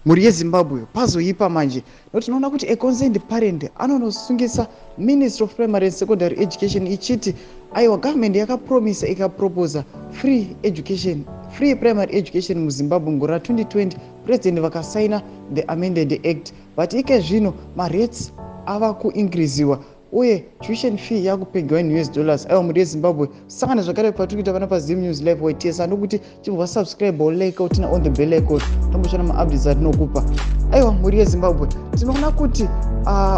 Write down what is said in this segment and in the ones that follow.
Mhuri yeZimbabwe, pazoipa manje nokuti tinoona kuti a concerned parent anonosungisa Ministry of Primary and Secondary Education ichiti aiwa, government yakapromisa, ikaproposa free education, free primary education muZimbabwe. Mugore ra2020 President vakasaina the amended act, but ike zvino marates ava kuincreasiwa uye tuition fee yakupegiwa in US dollars. Aiwa, mhuri yeZimbabwe, sangana zvakare patiri kuita pana paZim News Live YTS. Anokuti chibva subscribe, like, uturn on the bell icon, tomboshana maupdates atinokupa. Aiwa, mhuri yeZimbabwe, tinoona kuti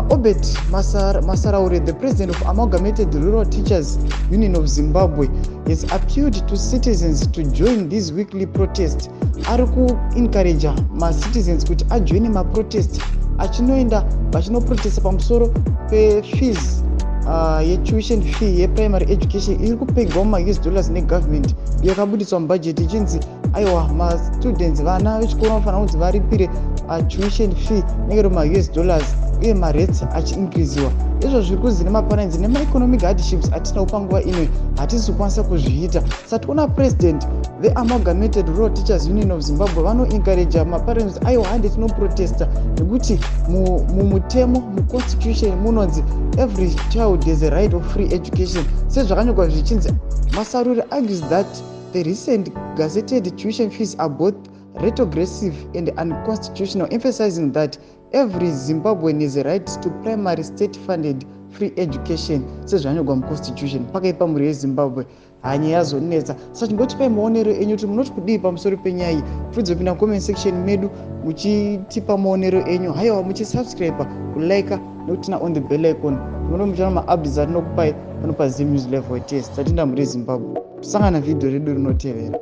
Obert Masaraure, the president of Amalgamated Rural Teachers Union of Zimbabwe, has appealed to citizens to join this weekly protest. Ari kuencouraja macitizens kuti ajoine maprotest achinoenda vachinoprotesta pamusoro pefees yetuition fee yeprimary education iri kupegwa mumaUS dollars negovernment, iyo yakabudiswa mubhajeti ichinzi aiwa, mastudents, vana vechikoro vanofanira kunzi varipire tuition fee inenge iri mumaUS dollars uye marates achiincreasiwa. Izvo zviri kunzi nemaparents, nemaeconomic hardships atinawo panguva ino, hatisi kukwanisa kuzviita. Saka tiona president veAmalgamated Rural Teachers Union of Zimbabwe vanoencouraja maparents, aiwa, hande tinoprotesta nekuti mumutemo, muconstitution munonzi every child has a right of free education, sezvakanyorwa zvichinzi, Masaruri argues that the recent gazetted tuition fees are both retrogressive and unconstitutional, emphasizing that every Zimbabwean has a right to primary state funded free education, sezvanyorwa muconstitution. Pakaipa, mhuri yeZimbabwe, hanya yazonetsa. Saka chimbotipai maonero enyu kuti munoti kudii pamusoro penyaya iyi. Pfudzopinda comment section medu muchitipa maonero enyu. Haiwa, muchisubscribe, kulike nekuturn on the bell icon, tinoona muchiona maupdates atinokupai pano paZim News Level Test. Tatenda, mhuri yeZimbabwe, tosangana vhidhiyo redu rinotevera.